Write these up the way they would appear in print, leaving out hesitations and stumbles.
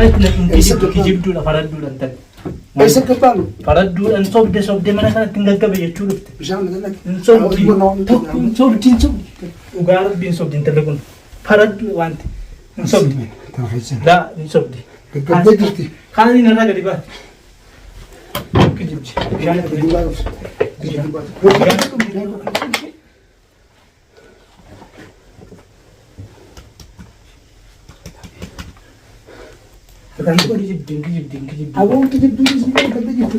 Bishaan itti naquun Eessa kijibdu gabbaan? kijibduudha faradduudhaan ta'e. Eessa gabbaanu? Faradduudhaan sobde sobde mana kanatti hin gaggabe jechuu dhufte. Bishaan na naqi. Hin sobdi. Tokko hin sobdi hin sobdi. Dhugaa rabbi hin sobdi intalli kun. Faraddu wanti. Hin sobdi. Tana keessa. Laa hin sobdi. Gaggabdee jirti. Kaaniin irraa gadi baate. Kijibdi. Bishaan itti naqi. Kijibdi kijibdi kijibdi. Aboo kijibduu gaggabdee jirti.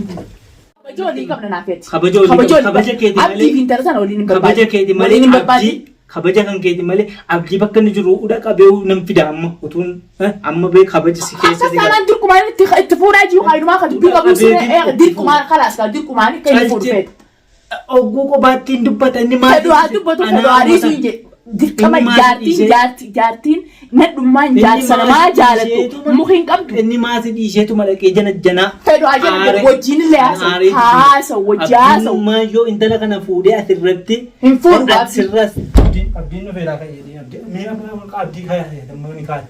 Kabaja walii qabna naaf jechi. Kabaja walii qabna. Kabaja keeti malee- Abdii fi intala sana waliin hin barbaadu. Kabaja keeti malee Waliin hin barbaadu. abdii kabaja kan keeti malee abdii bakka inni jiru udha qabee nan fida amma utuun amma bee kabaja si keessa Akkas si gala. taanaan dirqumaan itti fuudhaa jiru kaayidumaa ka dubbii qabu siree dirqumaan kalaas kaa dirqumaan akka inni fuudhu feeta. Ogguu qobaatti hin dubbata inni maal Fedhu haa dubbatu fedhu haa dhiisu hin jedhu. Dirqama Inni maal jaartiin dhiisee- jaarti jaartiin nadhummaan jaarsa namaa jaalattu muka hin qabdu. Inni maasii dhiiseetuma dhaqee jana janaa. Fedhu haa jedhu jedhu wajjin illee haasa'u haasa'u wajji haasa'u. Abdiin yoo intala kana fuudhee asirratti. Hin fuudhu abdii. Asirras. Abdiin dhufeeraa kan jedhee abdii. Mee abdii kaayee dammoo ni kaayee.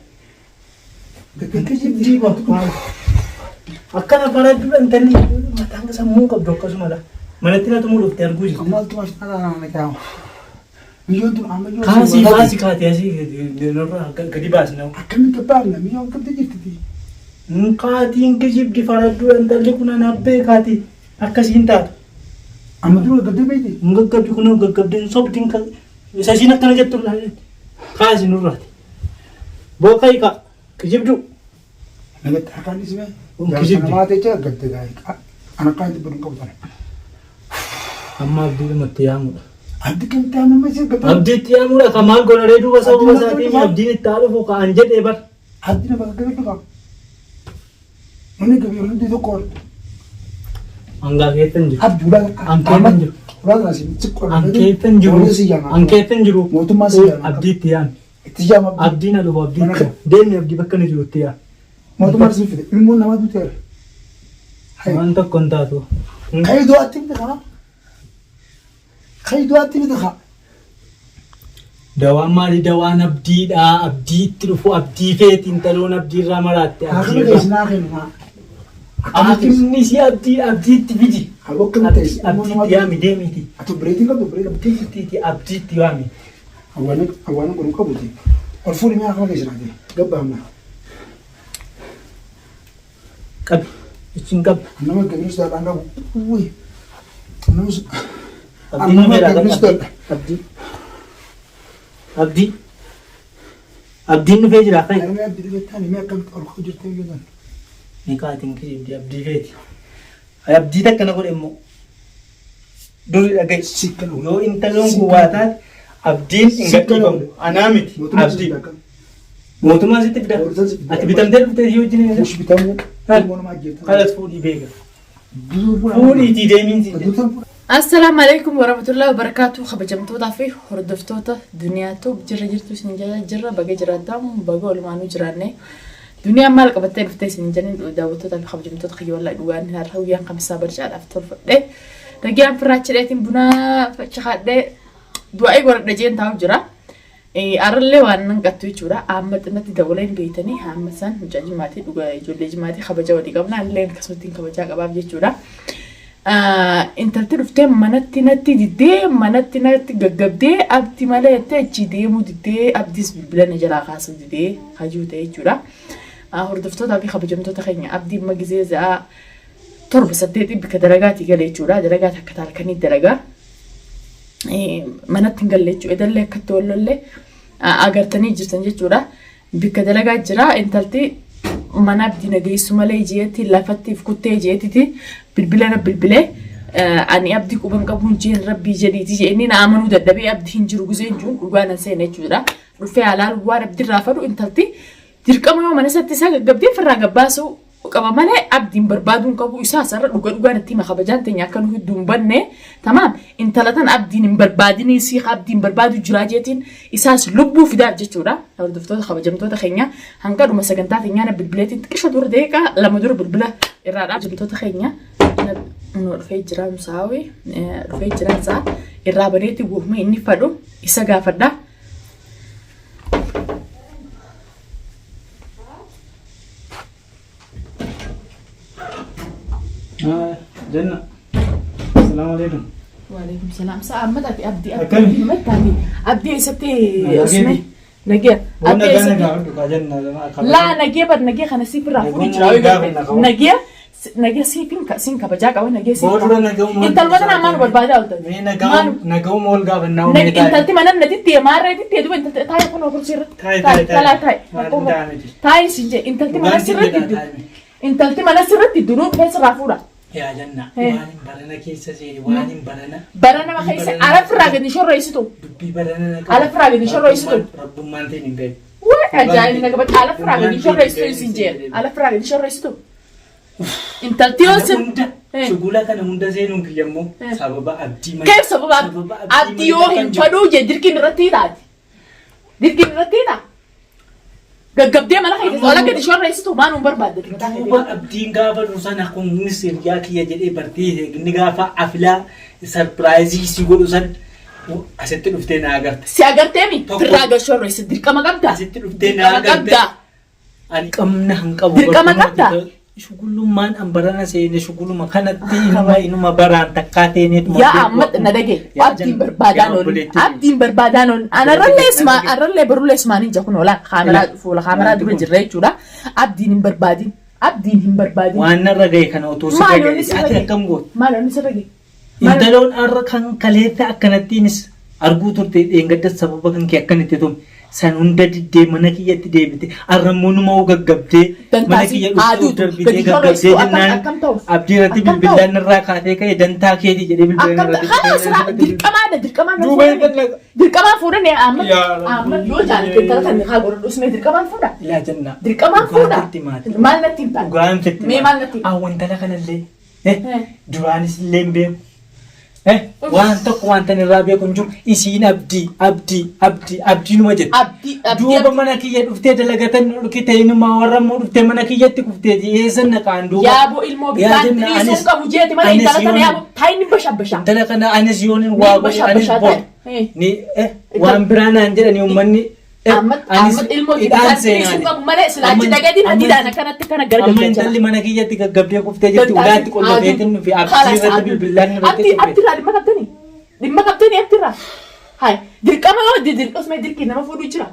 Kijibdii akkana bareedduudha intalli mataan sammuu qabdu akkasumadha. Manatti na tumuu dhufte arguu jirti. Maaltu maashinaa na kaa'a? Biyyoon tun amma yoo Kaasii baasii kaatee asii nurraa gadi baasna. Akkamitti gabbaafna? Biyyoon qabdee jirti. Kaatiin kijibdi faradduudha intalli kun ana abbee kaati akkasiin taatu. Amma dura gaggabdee beekti. Hin gaggabdi kun gaggabdi hin sobdi isa isiin akkana jettu kaasii nurraati. Booka hiika kijibdu. Nagatti harkaan dhiisime. Kun Jaarsa kijibdi. namaa ta'e jira gaggabdee gaa'e. Ana akkaan itti godhu hin qabu tana. Amma abdii dhumatti yaamudha. Abdii kamitti amma ishee gaggabdee. Abdiitti yaamuudha kan maal godharee duuba sababa Abdiin isaatiin maal abdiin itti haa dhufu ka'an jedhee bar. Abdii nama gaggabee dhufa. Namni gabii hundi tokko ol. Hangaa keessa hin jiru. Abdii ulaa. An keessa hin jiru. Ulaa kana si xiqqoo. An keessa hin jiru. An keessa hin jiru. Mootummaa si yaama. Abdiitti yaami. Itti yaama abdii. Abdiin haa dhufu abdiitti. Mana Deemni abdii bakka inni jiru itti yaami. Mootummaan si fide. Ilmoon namaa duuteera. Waan tokko hin taatu. Kayi du'aatti miti kaa. Kayi du'aatti miti kaa. Dawaan maali? Dawaan abdiidha. Abdii itti dhufu abdii feeti intaloon abdii irraa maraatte. Haakima Abdii irraa. keessinaa kennu maa. Haakimni si abdii abdiitti fidi. Aboo akkamitti ta'e? Abdiitti yaami deemiiti. Ati bireetiin qabdu bireetiin. Abdiitti abdiitti yaami. Awwaana awwaana godhu qabuti. Ol fuudhi mee haakima keessinaa ta'e. Gabbaamna. Qabi. Ichiin qabi. Nama gabiin sodaadhaan qabu. Uwwi. Nama Abdiin Nama dhufeera gabiin sodaadha. Abdii. Abdii. Abdiin dhufee jira fa'i. Harmee abdii dhufettaan mee akkamitti ol ka'u jirtee biyya tan. Ni kaatiin kijibdi abdii feeti. Abdii takka na godhe immoo. Duri dhaga'i. Sikkana godhe. Yoo intaloon kun waa taate abdiin hin Sikkana gadhiifamu. godhe. Anaa miti. Mootummaa Abdii. si akkam. Mootummaa sitti fida. Mootummaa sitti fida. Ati bitamtee dhuftee si wajjin hin Mush bitamuu. Ha. Ilmoo namaa ajjeeftan. Kalas fuudhii beeka. Duuba fuudhaa. Fuudhiitii deemiin si jedhe. Duuba fuudhaa. Assalaamu alaikum warahmatullahi wabarakatuh kabajamtootaa fi hordoftoota duniyaatu jirra jirtu isin jala jirra baga jiraattan baga walumaanuu jiraanne duniyaan maal qabattee dhuftee isin jedhin daawwattootaa fi kabajamtoota kiyya wallaahi dhugaan har'a guyyaan kamisaa barcaadhaaf tolfadhe nagaan firraachidheetiin bunaa facaadhee du'aa'ii godhadha jeen taa'u jira. Arallee waan nan qattu jechuudha. Amma xinnatti dabalee hin beektanii amma isaan mucaa jimaatii dhugaa ijoollee jimaatii kabaja walii qabna. Anillee akkasumatti kabajaa qabaaf jechuudha. Intalti dhuftee manatti natti diddee manatti natti gaggabdee abdi malee jettee achii deemuu diddee abdiis bilbila na jalaa kaasuu didee hajuu ta'e jechuudha. Hordoftootaa fi kabajamtoota keenya abdii amma gizee za'a 7 8 bikka dalagaatii gale jechuudha. Dalagaa takka halkanii dalagaa. Manatti hin galle jechuudha. Edallee akkatti wal lolle agartanii jirtan jechuudha. Bikka dalagaa jira intalti mana abdii na geessu malee jeetti lafatti if kuttee jeetiti bilbila na bilbilee ani abdii quban qabuun jeen rabbii jedhiiti jee inni na amanuu dadhabee abdii hin jiru gizeen jiru dhugaa nan seene jechuudha. Dhufee halaal waan abdiirraa fadhu intalti dirqama yoo mana isatti isaa gaggabdee ofirraa gabbaasuu qaba malee abdiin barbaaduu hin qabu isaa sarara dhuga dhugaan itti hima kabajaan teenya akka nu hedduu hin banne tamaam intala tan abdiin hin barbaadinii sii abdiin barbaadu jiraa jeetiin isaas lubbuu fidaaf jechuudha hordoftoota kabajamtoota keenya hanga dhuma sagantaa teenyaa na bilbileetiin xiqqisho dura daqiiqaa lama dura bilbila irraa kabajamtoota keenya nu dhufee jira musaawii dhufee jira isaa irraa baneetti guufmee inni fadhu isa gaafadha. Janna. Asalaamu alaikum. Waalaikum salaam. Sa'a amma taate abdii Akkami? abdii mattaati. Abdii eessatti Nagaa usme? keeti? Nagee. Waan Abdii nagaa eessatti? nagaa hodhu kaa janna. Laa nagee bar nagee kana siif irraa fuudhu jira. Nagummaa gaafa na qabu. Nagee nagee siifin siin kabajaa qaba nagee siif. Boodura nagahuma. Intalma tana maal barbaadaa ooltan? Mee nagahuma ol gaafannaa Nag intalti mana natitti maarree titti duba intalti taa'e kun kursi irra. Taa'i, taa'i, taa'i. Talaa taa'i. Maal hin taa'amiti? Taa'i siin jee intalti mana Dhugaan sirratti jedhaa ddu. taa'i. Intalti mana sirratti duruu dhufee sirraa fuudha. Yaa janna Eh. waan hin barana keessa seeni waan hin barana. Bara nama keessa ala firraa gadi shorreessitu. Dubbii barana na Ala firaa gadi shorreessitu. Rabbummaan ta'in hin gahu. Waa ajaa'ibni naga bakka ala firaa gadi shorreessitu siin jee. Ala firaa gadi shorreessitu. Intalti yoo Kana sin hunda Eh. shugula kana hunda seenuun kiyya immoo Eh. sababa abdii malee. Keef sababa abdii yoo hin fadhuu jee dirqiin irratti hidhaati. Dirqiin irratti hidhaa. Gaggabdee mana keessa ala gadi shorreessitu maan hin barbaadde. Duuba abdiin gaafa dhufu sana kunis hiriyaa kiyya jedhee bartee inni gaafa afilaa sarpiraayizii si godhu san asitti dhuftee na agarte. Si agarteemi Tokko. firraa gad shorreessi dirqama qabda. Asitti dhuftee na Dirqama agarte. qabda. Ani qabna hin qabu. Dirqama qabda. Shugulummaan an barana seene shuguluma kanatti inuma inuma baraan takkaa teeneetuma. Yaa amma na dhage abdiin barbaadaan oolun abdiin barbaadaan oolun anarrallee ismaa arrallee barullee ismaan hin jakun oola kaameraa fuula kaameraa dura jirra jechuudha abdiin hin barbaadin abdiin hin barbaadin. Waan narra gahe kana otoo si Maal dhagaye onni sirra ati gahe? akkam goota? Maal onni sirra gahe? Intaloon har'a kan kaleessa akkanattiinis arguu turte dheengadda sababa kan kee akkan itti tume san hunda diddee mana kiyyatti deebite har'a immoo numa gaggabdee mana Dantaasi kiyya dhuftee haaduutu darbitee gadi gaggabdee shorreessitu akkam jennaan akkam ta'u? abdii irratti Akkam ta'u? bilbilaan irraa kaatee ka'e dantaa keetii jedhee bilbilaan Akkam irratti kana sirraa dirqamaadha dirqamaan Duuba hin fallaqa. dirqamaan fuudhan amma Yaa Rabbi. amma yoo jaalatte intala kan haa godhadhu usmee dirqamaan fuudha. Ilaa jennaa. Dirqamaan Dhugaan fuudha. sitti maati. Maal natti hin taane? Dhugaan sitti Mee maal natti? Ah wantala kanallee duraanis illee hin beeku. Waan tokko wanta inni irraa beeku hin jiru isiin abdii abdii abdii abdiinuma jette. Abdii abdii Duuba mana kiyya dhuftee dalagatan dhukite inuma warra immoo dhuftee mana kiyyatti kuftee eessan naqaan duuba. Yaaboo ilmoo Yaa bitaan jenna, dhiisuun anis- qabu jeeti mana anis intala tana yoon- yaaboo taa'in bashabbasha. Intala kana anis yoon hin waa godhe anis bashabbashaa bor. ta'e. Ni waan biraa naan jedhani uummanni. Amma Anis amma ilmoo hidhaan bitaan dhiisuun seenaani. qabu malee silaachi dhagatiin hadiidhaan akkanatti kana Amma gargalcha. intalli mana kiyyatti gaggabdee kuftee jirti ulaatti qollofeetiin fi abdii irratti bilbilaan irratti Abdii cufe. abdiirraa dhimma qabdanii dhimma qabdanii abdiirraa. Hai dirqama yoo dirqama dirqii nama fuudhuu jira.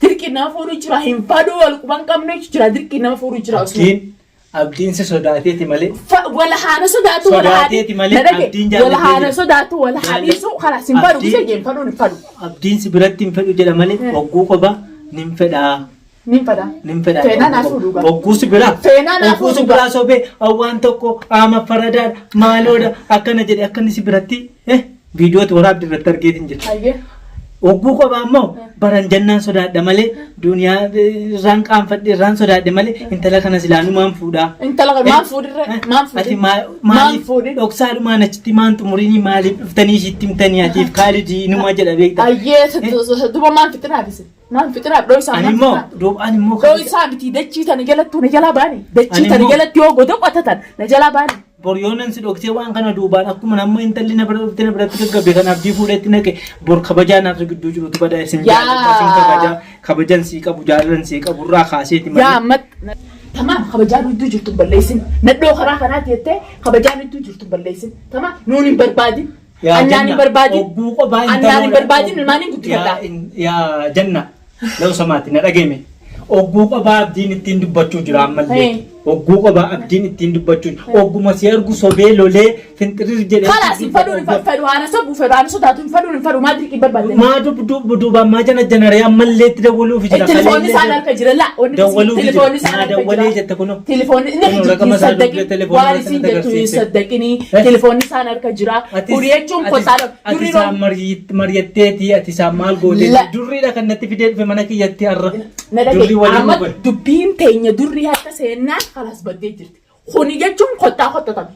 Dirqii nama fuudhuu jira hin faduu wal quban qabne jira dirqii nama fuudhuu jira osoo. Abdiin abdiin si sodaateeti malee. Wala haana sodaatu wala Sodaateeti malee abdiin jaallatee wala haana jira. sodaatu wala haadhiisu kalaas hin fadhu Abdiin- bisa jeen fadhuun hin fadhu. Abdiin si biratti hin fedhu jedha malee hogguu qofa nin fedhaa. Nin fadha. Nin fedhaa. Feenaa naa fuudhu gaa. Hogguu si biraa. Feenaa naa Hogguu si fuudhu biraa sobee waan tokko qaama faradaadha maaloodha akkana jedhe akka inni si biratti viidiyootti waraabdi irratti argeetiin jira. Hayyee. Hogguu kophaa immoo baran jannaan sodaadha malee duniyaa irraan qaanfadhe irraan sodaadhe malee intala kana silaanumaan fuudhaa. Intala kana maan fuudhirre maan Ati fuudhi. Maan maaliif fuudhi. dhoksaadhumaan achitti maan xumurinii maaliif dhuftanii ishiitti himtanii atiif kaalidii inuma jedha beektaa. Hayyee duba maan fixinaaf isin maan fixinaaf dhoo isaa Ani maan immoo fixinaaf. duuba ani immoo Dhoo isaa miti dachii tana jalattuu na jalaa baani. Dachii Ani tana immoo- jalatti yoo goda qotatan na jalaa baani. bor yoonan si dhoksee waan kana duubaan akkuma nama intalli na bira dhuftee na biratti gaggabe kan abdii fuudhetti naqe bor kabajaa naaf si gidduu jirutu badaa isin Yaa. jaalladha isin kabajaa kabajan sii qabu jaalalan sii qabu irraa kaaseeti Yaa malee. ammat tamaam kabajaan iddoo jirtu hin balleessin. Nadhoo karaa kanaati jettee kabajaan iddoo jirtu hin balleessin. Tamaam nuun hin barbaadin. Yaa Annaan hin Janna, barbaadin. Ogguu qophaa Annaan hin barbaadin ilmaan hin guddifadha. Yaa Janna, lau samaatti na dhageeme. Ogguu qophaa abdiin ittiin dubbachuu jira ammallee. Hey. Ogguu qophaa abdiin ittiin dubbachuu jira. Ogguma si argu sobee lolee finxirir jedhee. Kalaas hin fadhuun hin fadhu haana sobuu fedhu haana sodaatu hin fadhuun hin fadhu maa dirqii barbaadde. Maa duubaan maa jana janaree ammallee itti dawwaluuf jira. Telefoonni isaan harka jira laa wanni Dawwaluuf jira. telefoonni isaan Naa harka dawwalee jira. jette kunoo. Telefoonni inni Kunoo kijibni raqama isaa saddaqin dubbii telefoonni waan irratti isin natti jettu hin agarsiifte. saddaqini Eh? telefoonni isaan harka jira. Kuni jechuun kottaadha. Ati Durri isaan mari'atteeti ati isaan maal gooteeti La- durriidha kan natti fidee dhufe mana kiyyatti har'a. na Durri dhagaye waliin amma nu godhe. dubbiin teenya durri harka seennaan kalaas baddee jirti. Kuni jechuun kottaa kottatame.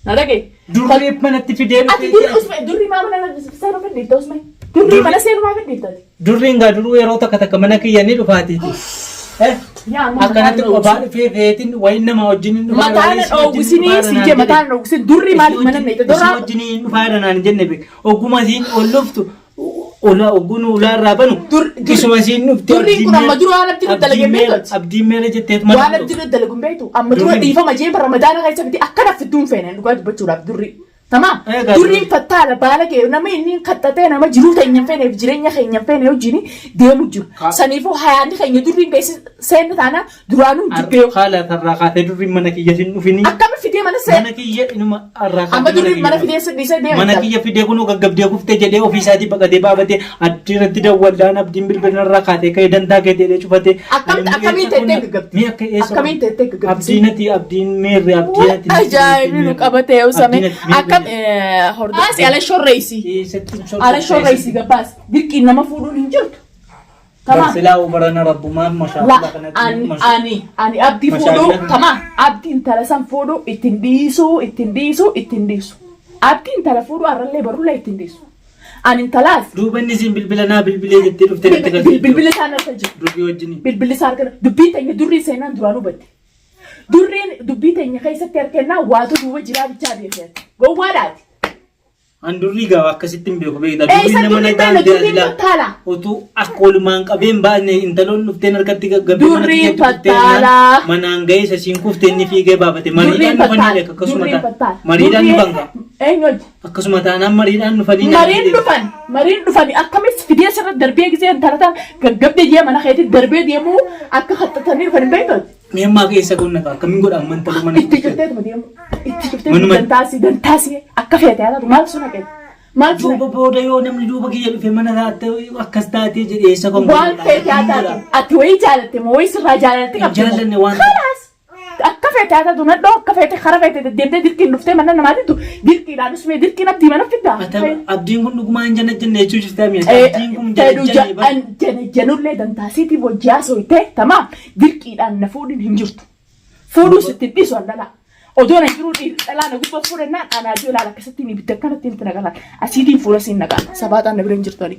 Na dhagaye. Durri manatti fidee Ati durri dhufe. usme durri maa mana seenuu fedhiifta usme. Durri mana seenuu maa fedhiifta ati. Durriin gaa duruu yeroo takka takka mana kiyya ni dhufaatiiti. Yaa amma Akkanatti mataan qophaa dhufee feetiin wayin nama wajjin hin dhufaa Mataan dhoowwisinii si jee mataan dhoowwisin durri maaliif mana neeyte Isin durraa wajjin hin dhufaa naan jenne beek. Ogguma isiin ol dhuftu Olaa ogguun ulaa irraa banu isuma isiin dhufte. Durriin kun amma dura waan abdiin dalageen beektu. Abdiin meera jetteet mana. Waan abdiin dalaguun beektu. Amma dura dhiifama jeen ramadaana keessa fide akkana fidduun feenen dhugaa dubbachuudhaaf durri. Tamaam. Egaa Durriin fattaala baala kee nama inni kaxxatee nama jiruu teenya hin feeneef jireenya keenya hin feene wajjin deemu jiru. Saniifuu hayaanni keenya durriin keessa seenni taana duraanuu jibbee. Haala sarraa kaatee durriin mana kiyya sin dhufini. Akkami fidee mana seen? Mana kiyya inuma harraa kaatee Amma durriin mana fidee si dhiisee deema. Mana kiyya fidee kunuu gaggabdee kuftee jedhee ofii isaatii baqatee baafatee abdii irratti dawwallaan abdiin bilbila irraa kaatee ka'ee dantaa kee jedhee cufatee. Akkamiin teettee gaggabdi? Mee akka eessa? Akkamiin teettee gaggabdi? Abdiin ati abdiin meerre abdiin ati. Ajaa'ibni nu qabatee usame. Akkam hordofaasi ala shorreessi. Ala shorreessi gabbaas. Dirqiin nama fuudhuun hin jirtu. Tamaam. Silaa ubarana rabbumaan La mashaallaa kanatti. ani ani ani abdii fuudhuu Mashaallaa. tamaam abdii intala san fuudhuu ittiin dhiisuu ittiin dhiisuu ittiin dhiisu. Abdii intala fuudhuu har'allee barullee ittiin dhiisu. Ani intalaas Duuba inni siin bilbila naa bilbilee jettee dhuftee natti galchite. Bilbila isaan harka jiru. Durbii wajjin. Bilbilli isaa harka dubbiin teenya durriin seenaan duraan hubatte. Durriin dubbii teenya keessatti harkennaa waatu duuba jiraa bichaa beekee. Gowwaadhaati. An durrii gaafa akkasitti hin beeku beekta. Eessa Durriin nama durriin na beekna daandii durriin silaa. fattaala. Utuu akka oolmaan qabeen baasne intaloon dhufteen harkatti gaggabee mana Durriin kiyyatti kuftee fattaalaa. manaan ga'ee isa siin kuftee inni fiigee baafate. Durriin Mariidhaan dhufanii fattaala. dhaqqa akkasuma Durriin ta'a. fattaala. Mariidhaan dhufan gaa. Eenyu hojii? Akkasuma taanaan mariidhaan dhufanii na Mariin dhufan mariin dhufan akkamis fidee sirra darbee gisee intala tan gaggabdee jee mana keetti darbee deemuu akka haxxatanii dhufan hin beektu. Mee ammaa keessa kun naqa akkamiin godha amman ta'uu mana Itti cufteetuma deemu. Itti cuftee dantaasii dantaasii akka feete haa taatu maaltu sun haqe? Maaltu sun Duuba booda yoo namni duuba kiyya dhufe mana taate akkas taatee jedhee eessa kan waan feete haa taatu ati wayii jaalatte moo wayii sirraa jaalatte qabdi moo? Jaallanne waan- Kalaas akka feete haa taatu nadhoo akka feete kara feete deddeemtee dirqiin dhuftee mana namaa dittu dirqiidhaan usmee dirqiin abdii mana fiddaa. Abdiin kun dhugumaan hin janajjanne jechuu jirtaa mi'a. Abdiin kun janajjanne bara. Janajjanullee dantaasiitiif wajji haasofte tamaa dirqiidhaan na fuudhin hin jirtu. Fuudhuus itti hin dhiisu an dhalaa. Odoo na jiruu dhiirri dhalaa na gubbaa fuudhennaan anaa jiru ilaala akkasittiin ibidda akkanatti itti naqalaan. Asiitiin fuula siin naqaan. Sabaaxaan na bira hin jirtu ani.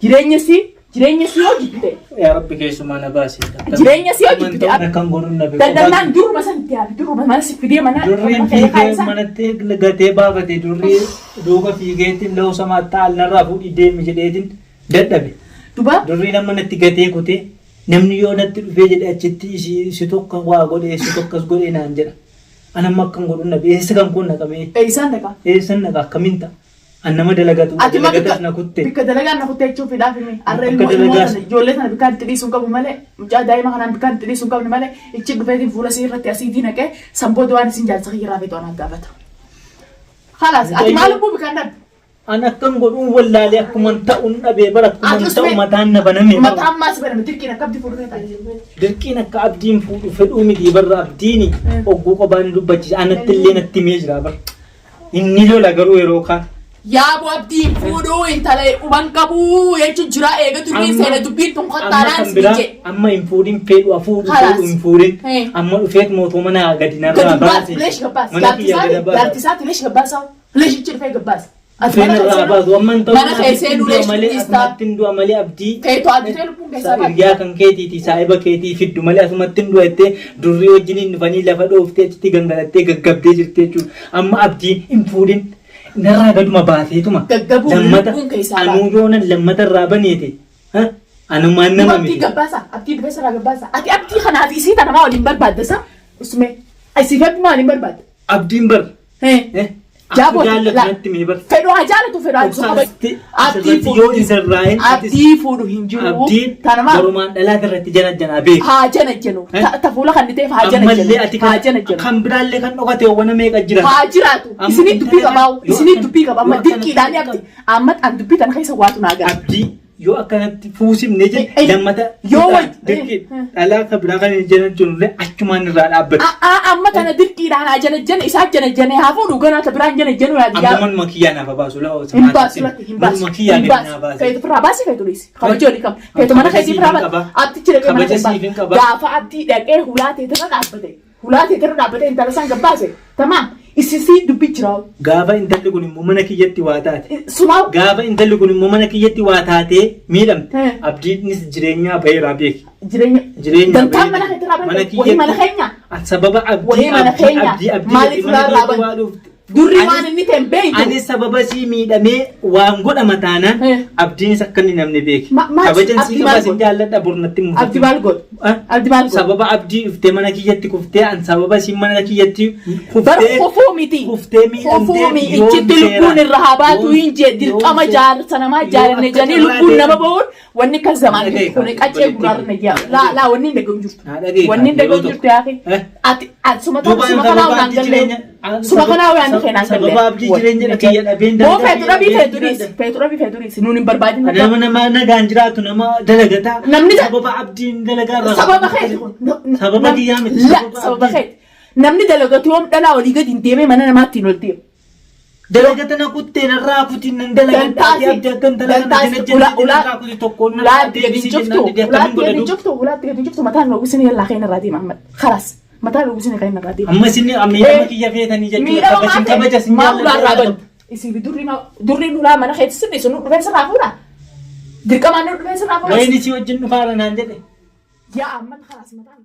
Jireenya sii jireenya sii yoo jibbite Yaa Rabbi keessumaa na baasi. Jireenya sii yoo jibbite Akkan godhuun na beeku. Dandannaan duruma san itti yaafi duruma mana si fidee mana Durriin fiigee manatti gatee baafate durrii duuba fiigeetiin la'u samaa taal narraa fuudhii deemi jedheetiin dadhabe. Duba Durriin amma natti gatee kutee namni yoo natti dhufee jedhe achitti isii si tokko waa godhee si tokkas godhee naan jedha. An amma akkan godhuun na eessa kan kun naqamee eessaan dhaqa. eessan naqa akkamiin ta'a? An nama dalagatu Ati ma dalagatas na kutte. bikka dalagaan na kutte jechuuf hidhaaf himi. Har'a Bakka ilmoo ilmoo dalagaas. tana ijoollee tana bikkaan itti dhiisuu hin qabu malee mucaa daa'ima kanaan bikkaan itti dhiisuu hin qabne malee ichi dhufeetiin fuula isii irratti asiitii naqee san booda waan isin jaarsa kiyya irraa feetu anaan gaafata. Kalaas ati maal lubbuu bikkaan dhabde? An akkan godhuun wallaalee akkuman ta'uun dhabee bara akkuman Ati ta'u usmee- mataan na baname. bara. Mataan maas baname dirqiin akka abdii fuudhu feetaa. Dirqiin akka abdiin fuudhu fedhuu miti barra abdiini ogguu qophaa ni dubbachiisa. Anatti illee natti himee jira bara. Inni lola garuu yeroo kaan. Yaaboo abdiin fuudhuu intala quban qabuu jechuun jira eega durriin seena dubbiin tun Amma kottaanaan kan si biraa jee. amma hin fuudhin fedhu hafuudhu Kalaas. fedhu hin fuudhin. Hee. Amma dhufeet mootuu mana gadi narraa Gadi baas, baase. leesh gabbaas. Mana kiyya gadi baasa. Jaarti isaati leesh gabbaasa. Leesh ichi dhufee gabbaas. Ati Dhufee mana kee narraa seenuu- baasu. Amma hin ta'u Mana kee seenuu leesh malee dhiistaa. asumatti hin du'a malee abdii. Feetu aditee lubbuun keessaa baate. Hiriyaa kan keetiiti saahiba keetii fiddu malee asumatti hin du'a jettee durrii wajjin hin dhufanii lafa dhooftee achitti gangalattee gaggabdee jirti jechuudha. Amma abdiin hin fuudhin narraa gaduma baaseetuma. Gaggabuu Lammata lubbuun keessaa baate. anuu yoonan lammata irraa baneete. ha? Anumaan nama Abdii miti. gabbaasa. Abdii dhufee sirraa gabbaasa. Ati abdii kanaa fi isii tana maa waliin barbaadda sa? Usmee. Isii fi abdii maa waliin barbaadda? Abdiin bar. Hee. Eh, Akka Jaaboo jaallatu la- natti himee bar. Fedhu haa jaalatu fedhu haa Obsaan jaalatu. asitti Abdii asirratti fuudhu yoo hin sirraa'in Abdii fuudhu hin jiru. Abdiin Tana maa garumaan dhalaata irratti jana janaa beeku. haa jana jenu. Eh? Ta fuula kan ta'eef haa jana Ammallee jenu. ati Haa jana jenu. kan biraallee kan dhokate wana meeqa jira. Haa jiraatu. Amma Isinii dubbii intala qabaa'u. yoo Isinii akkana- dubbii qaba. Amma yoo akkana- dirqiidhaan abdii. Amma an dubbii tana keessa waatu naa gala. Abdii yoo akkanatti fuusimne Eh, jedhe eh, lammata yoo wal- dirqii eh, eh. dhalaa kan biraa kan hin jala jirullee achumaan irraa dhaabbate. A'aa amma tana dirqiidhaan haa jana jana isaa jana jana haa fuudhu ganaa ta biraan jana janu yaadi Amma yaa. manuma kiyyaa naaf baasu laa Hin baasu lakki hin baasu. Manuma kiyyaa Hin gadi baasu. naa baase. Feetu firraa baasi feetu dhiisi. Kabaja olii qaba. Feetu mana Kabaja keetii firraa siif hin baasi. qaba. Abdichi dhaqee mana Kabaja kee siif hin baase. qaba. Gaafa abdii dhaqee hulaa teetirra dhaabbate. Hulaa teetirra dhaabbate intala san gabbaase. Tamaam. Isisii dubbi jira. Gaafa intalli kun immoo mana kiyyatti waa taate. Sumaa Gaafa intalli kun immoo mana kiyyatti waa taatee miidhamte. Eh. Abdiinis jireenyaa baheeraa beeki. jireenya. Jireenya Dantaan baheera. mana keetirraa Mana bahe. Wahii mana kiyyatti- keenya. Sababa abdii Wahii mana abdii keenya. abdii abdii Maaliif mana ulaa irraa kiyyatti bane? waa dhufte. Durri Anis- waan inni ta'e hin beektu. Ani sababa sii miidhamee waan godhama taanaan Eh. abdiinis akka inni namni beeke. Maal- Kabajan sii abdii qaba maal sin godhe? jaalladha bornatti hin Abdi maal godhe? Eh? Abdi maal godhe? Sababa abdii dhuftee mana kiyyatti kuftee an sababa siin mana kiyyatti Bar kuftee kufuu miti. kuftee miidhamtee Kufuu mi yoom ichitti lubbuun seeraan- irra haa baatu yoom- hin jee dirqama yoom jaarsa namaa yoo jaalanne akka jedhanii carraa lubbuun ta'e- nama bahuun wanni kan zamaan Dhagaye kun kaa, qaccee obboleettii gurraarra na jaa. Laa laa wanni hin dhagahu jirtu. Naa dhagaye Wanni hin kaa, dhagahu yeroo jirtu yaa tokko. Eh? Ati ati suma Duuba suma sababa kanaa waan abdii galle. jireenya- Suma kanaa waan keenaan galle. Sababa abdii jireenya kiyya dhabeen Boo danda'a feetu dhabii kiyya feetu dhiisi. Feetu dhabii feetu dhiisi. Nuun hin barbaadin. Nama nama nagaan jiraatu nama dalagataa. Namni sababa abdiin dalagaa irraa. Sababa keeti kun. Sababa kiyyaa miti, La sababa sababa abdii. keeti. Namni dalagatu yoom dhalaa olii gadi hin deemee mana namaatti hin ol deemu. Dalagata na kuttee narraa kuti nan dalagadha. Dantaasi. Abdii akkan dalagan Dantaasi. na Ulaa jennaan ulaa narraa kuti tokkoon narraa ulaatti gadi hin deebisii cuftu. jennaan didee akkamiin Ulaatti gadi hin godhatu. cuftu. Ulaatti gadi hin cuftu. Mataan roobisni yallaa keenya irraa deema Ahmad. Khalaas. Mataan roobisni keenya irraa deema. Amma isin miidhama kiyya feetanii jechuudha. Miidhama Kabaja maal kabaja ta'e? sin Maa ulaa irraa jaalladha. bantu? Isin durri maa durri ulaa mana keessa sirrii sun dhufee sirraa fuudha. Dirqamaan nu dhufee sirraa fuudha. Wayini si wajjin dhufaara naan jedhe. Yaa Ahmad khalaas mataan.